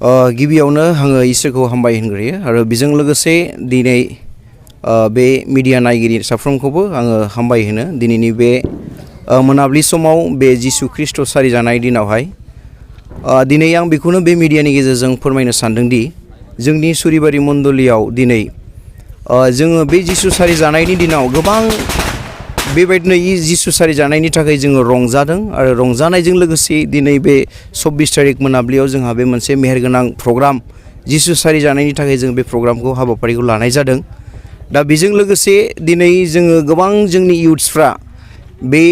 गिबियावनो आङो इसोरखौ हामबाय होनग्रोयो आरो बेजों लोगोसे दिनै बे मिडिया नायगिरि साफ्रोमखौबो आङो हामबाय होनो दिनैनि बे मोनाबिलि समाव बे जिसु ख्रिस्ट' सारिजानाय दिनावहाय दिनै आं बेखौनो बे मिडियानि गेजेरजों फोरमायनो सानदोंदि जोंनि सुरिबारि मण्डलियाव दिनै जोङो बे जिसु सारिजानायनि दिनाव गोबां बेबायदिनो जिसु सारिजानायनि थाखाय जोङो रंजादों आरो रंजानायजों लोगोसे दिनै बे 24 तारिख मोनाबिलियाव जोंहा बे मोनसे मेहेरगोनां प्रग्राम जिसु सारिजानायनि थाखाय जों बे प्रग्रामखौ हाबाफारिखौ लानाय जादों। दा बेजों लोगोसे दिनै जोङो गोबां जोंनि इउथ्सफ्रा बे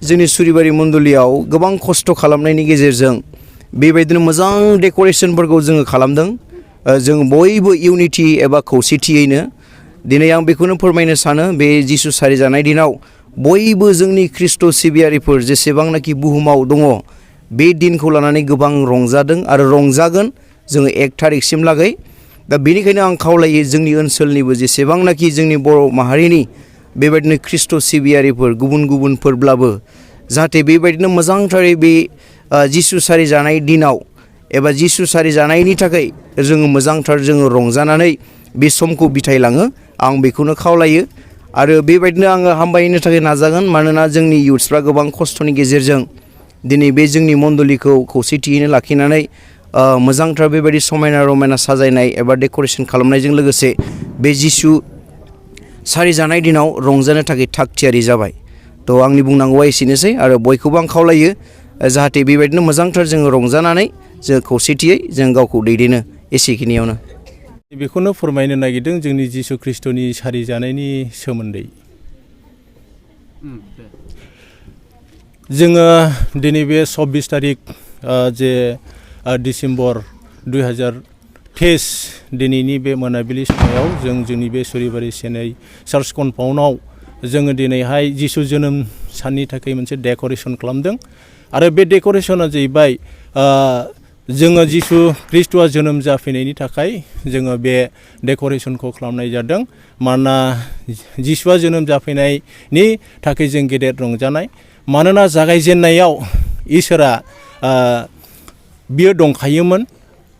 जोंनि सुरिबारि मण्डलियाव गोबां खस्थ' खालामनायनि गेजेरजों बेबायदिनो मोजां डेक'रेसनफोरखौ जोङो खालामदों। जों बयबो इउनिटि एबा खौसेथियैनो दिनै आं बेखौनो फोरमायनो सानो बे जिसु सारिजानाय दिनाव बयबो जोंनि ख्रिस्ट' सिबियारिफोर जेसेबांनाखि बुहुमाव दङ बे दिनखौ लानानै गोबां रंजादों आरो रंजागोन जोङो 1 तारिखसिम लागै। दा बेनिखायनो आं खावलायो जोंनि ओनसोलनिबो जेसेबांनाखि जोंनि बर' माहारिनि बेबायदिनो ख्रिस्ट' सिबियारिफोर गुबुन गुबुनफोरब्लाबो जाहाथे बेबायदिनो मोजांथारै बे जिसु सारिजानाय दिनाव एबा जिसु सारिजानायनि थाखाय जोङो मोजांथार जोङो रंजानानै बे समखौ बिथायलाङो आं बेखौनो खावलायो आरो बेबायदिनो आङो हामबायनो थाखाय नाजागोन मानोना जोंनि इउथ्सफ्रा गोबां खस्थ'नि गेजेरजों दिनै बे जोंनि मण्डलिखौ खौसेथियैनो लाखिनानै मोजांथार बेबायदि समायना रमायना साजायनाय एबा डेक'रेसन खालामनायजों लोगोसे बे जिसु सारिजानाय दिनाव रंजानो थाखाय थाग थियारि जाबाय। थ' आंनि बुंनांगौआ एसेनोसै आरो बयखौबो आं खावलायो जाहाथे बेबायदिनो मोजांथार जोङो रंजानानै जों खौसेथियै जों गावखौ दैदेनो एसेखिनियावनो। बेखौनो फोरमायनो नागिरदों जोंनि जिसु ख्रिस्ट'नि सारिजानायनि सोमोन्दै। जोङो दिनै बे 24 तारिख जे डिसेम्बर 2023 दिनैनि बे मोनाबिलि समाव जों जोंनि बे सुरिबारि CNI चार्च कम्पाउन्डआव जोङो दिनैहाय जिसु जोनोम साननि थाखाय मोनसे डेक'रेसन खालामदों आरो बे डेक'रेसना जाहैबाय जोङो जिसु ख्रिस्ट'आ जोनोम जाफैनायनि थाखाय जोङो बे डेक'रेसनखौ खालामनाय जादों। मानोना जिसुआ जोनोम जाफैनायनि थाखाय जों गेदेर रंजानाय मानोना जागायजेननायाव इसोरा बियो दंखायोमोन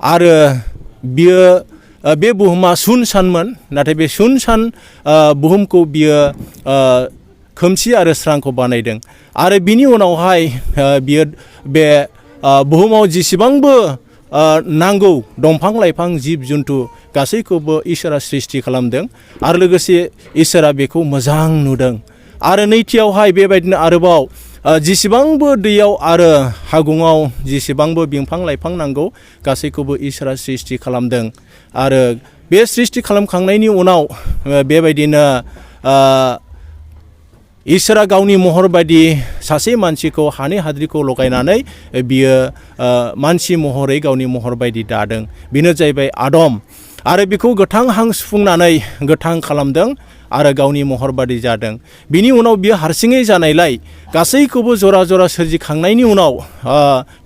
आरो बियो बे बुहुमा सुनसानमोन नाथाय बे सुनसान बुहुमखौ बियो खोमसि आरो स्रांखौ बानायदों आरो बिनि उनावहाय बियो बे बुहुमाव जेसेबांबो नांगौ दंफां लाइफां जिब जुन्थु गासैखौबो इसोरा सृष्टि खालामदों आरो लोगोसे इसोरा बेखौ मोजां नुदों आरो नैथियावहाय बेबायदिनो आरोबाव जेसेबांबो दैयाव आरो हागुङाव जेसेबांबो बिफां लाइफां नांगौ गासैखौबो इसोरा सृष्टि खालामदों आरो बे सृष्टि खालामखांनायनि उनाव बेबायदिनो इसोरा गावनि महर बायदि सासे मानसिखौ हानि हाद्रिखौ लगायनानै बियो मानसि महरै गावनि महर बायदि दादों। बेनो जाहैबाय आदम आरो बेखौ गोथां हां सुफुंनानै गोथां खालामदों आरो गावनि महर बायदि जादों। बिनि उनाव बियो हारसिङै जानायलाय गासैखौबो जरा जरा सोरजिखांनायनि उनाव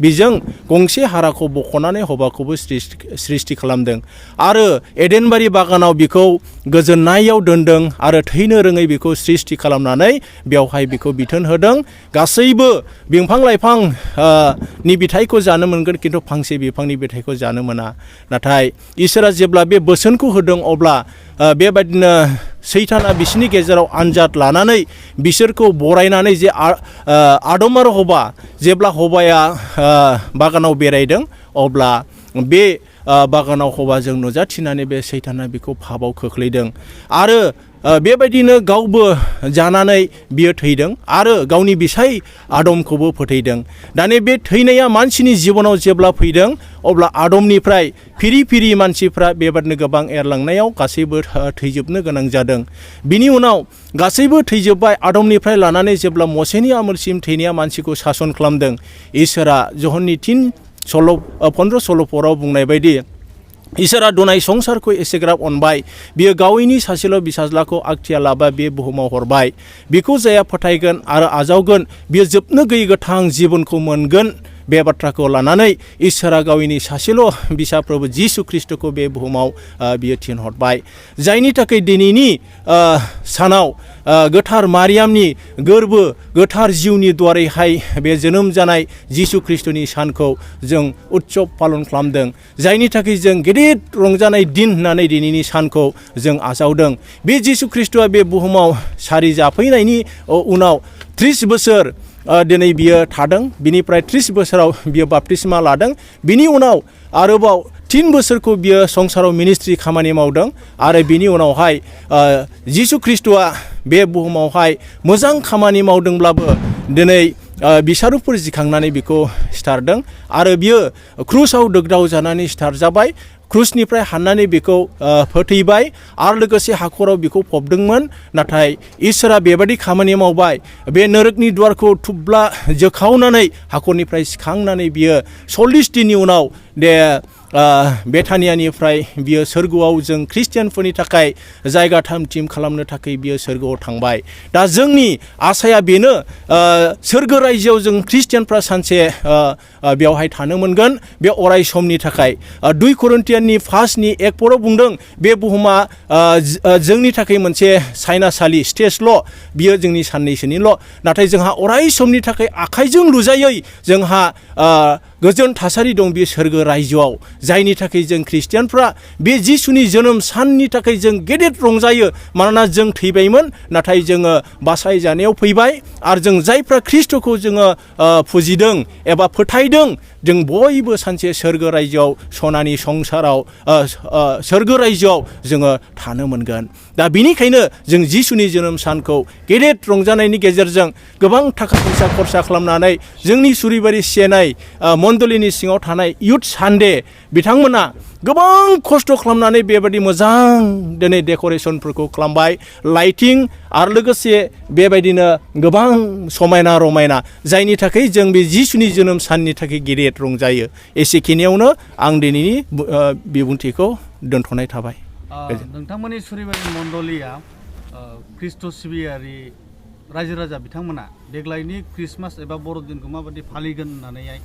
बिजों गंसे हाराखौ बख'नानै हौवाखौबो सृष्टि खालामदों आरो एडेनबारि बागानाव बिखौ गोजोननायाव दोनदों आरो थैनो रोङै बिखौ सृष्टि खालामनानै बेवहाय बिखौ बिथोन होदों। गासैबो बिफां लाइफां नि बिथाइखौ जानो मोनगोन खिन्थु फांसे बिफांनि बिथाइखौ जानो मोना। नाथाय इसोरा जेब्ला बे बोसोनखौ होदों अब्ला बेबायदिनो सैताना बिसोरनि गेजेराव आनजाद लानानै बिसोरखौ बरायनानै जे आदम आरो हवा जेब्ला हवाया बागानाव बेरायदों अब्ला बे बागानाव हवाजों नुजाथिनानै बे सैताना बिखौ फाबाव खोख्लैदों आरो बेबायदिनो गावबो जानानै बियो थैदों आरो गावनि बिसाय आदमखौबो फोथैदों। दानि बे थैनाया मानसिनि जिबनाव जेब्ला फैदों अब्ला आदमनिफ्राय फिरि फिरि मानसिफ्रा बेबादिनो गोबां एरलांनायाव गासैबो थैजोबनो गोनां जादों। बिनि उनाव गासैबो थैजोब्बाय आदमनिफ्राय लानानै जेब्ला मसेनि आमोलसिम थैनाया मानसिखौ सासन खालामदों इसोरा जहननि 15:14 बुंनाय बायदि इसोरा दुनाय संसारखौ एसेग्राब अनबाय बियो गावैनि सासेल' बिसाज्लाखौ आगथिया लाबा बे बुहुमाव हरबाय बिखौ जाया फोथायगोन आरो आजावगोन बियो जोबनो गैयै गोथां जिबनखौ मोनगोन बे बाथ्राखौ लानानै इसोरा गावनि सासेल' बिसा प्रभु जिसु ख्रिस्टखौ बे बुहुमाव बियो थिनहरबाय जायनि थाखाय दिनैनि सानाव गोथार मारियामनि गोरबो गोथार जिउनि द्वारैहाय बे जोनोम जानाय जिसु ख्रिस्टनि सानखौ जों उत्सब पालन खालामदों जायनि थाखाय जों गिदिर रंजानाय दिन होननानै दिनैनि सानखौ जों आजावदों बे जिसु ख्रिस्टआ बे बुहुमाव सारि जाफैनायनि उनाव 30 बोसोर दिनै बियो थादों बिनिफ्राय 30 बोसोराव बियो बाप्तिस्मा लादों बिनि उनाव आरोबाव 3 बोसोरखौ बियो संसाराव मिनिस्ट्रि खामानि मावदों आरो बिनि उनावहाय जिसु ख्रिस्टआ बे बुहुमावहाय मोजां खामानि मावदोंब्लाबो दिनै बिसारुफोर जिखांनानै बिखौ सिथारदों आरो बियो क्रुसाव दोगदाव जानानै सिथारजाबाय क्रुसनिफ्राय हाननानै बेखौ फोथैबाय आरो लोगोसे हाखराव बेखौ फबदोंमोन नाथाय इसोरा बेबादि खामानि मावबाय बे नरकनि द्वारखौ थुब्ला जोखावनानै हाखरनिफ्राय सिखांनानै बियो 40 दिननि उनाव बेथानियानिफ्राय बियो सोरगोआव जों ख्रिस्टियानफोरनि थाखाय जायगा थाम-थिम खालामनो थाखाय बियो सोरगोआव थांबाय दा जोंनि आसाया बेनो सोरगो रायजोआव जों ख्रिस्टियानफ्रा सानसे बेवहाय थानो मोनगोन बे अराय समनि थाखाय 2 करिन्थियाननि 1 पराव बुंदों बे बुहुमा जोंनि थाखाय मोनसे सायनासालि स्टेजल' बियो जोंनि साननैसोनिल' नाथाय जोंहा अराय समनि थाखाय आखाइजों लुजायै जोंहा गोजोन थासारि दं बे सोरगो रायजोआव जायनि थाखाय जों ख्रिस्टियानफ्रा बे जिसुनि जोनोम साननि थाखाय जों गेदेर रंजायो मानोना जों थैबायमोन नाथाय जोङो बासायजानायाव फैबाय आरो जों जायफ्रा ख्रिस्टखौ जोङो फुजिदों एबा फोथायदों जों बयबो सानसे सोरगो रायजोआव सनानि संसाराव सोरगो रायजोआव जोङो थानो मोनगोन दा बिनिखायनो जों जिसुनि जोनोम सानखौ गेदेर रंजानायनि गेजेरजों गोबां थाखा फैसा खरसा खालामनानै जोंनि सुरिबारि CNI मण्डलिनि सिङाव थानाय इयुथ सानडे बिथांमोना गोबां खस्थ' खालामनानै बेबायदि मोजां दिनै डेक'रेसनफोरखौ खालामबाय लाइटिं आरो लोगोसे बेबायदिनो गोबां समायना रमायना जायनि थाखाय जों बे जिसुनि जोनोम साननि थाखाय गेदेर रंजायो एसेखिनियावनो आं दिनैनि बिबुंथिखौ दोनथ'नाय थाबाय नोंथांमोननि सुरिबारि मण्डलिया ख्रिस्ट' सिबियारि रायजो राजा बिथांमोना देग्लायनि ख्रिस्टमास एबा बर'दिनखौ माबायदि फालिगोन होननानैहाय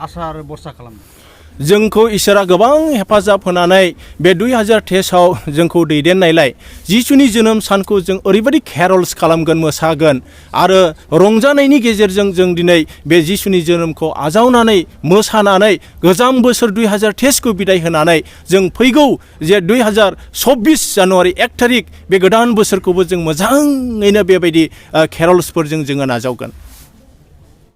आसा आरो बरसा खालामदों जोंखौ इसोरा गोबां हेफाजाब होनानै बे 2023आव जोंखौ दैदेननायलाय जिसुनि जोनोम सानखौ जों ओरैबायदि केरल्स खालामगोन मोसागोन आरो रंजानायनि गेजेरजों जों दिनै बे जिसुनि जोनोमखौ आजावनानै मोसानानै गोजाम बोसोर 2023खौ बिदाय होनानै जों फैगौ जे 2024 जानुवारि 1 थारिख बे गोदान बोसोरखौबो जों मोजाङैनो बेबायदि केरल्सफोरजों जोङो नाजावगोन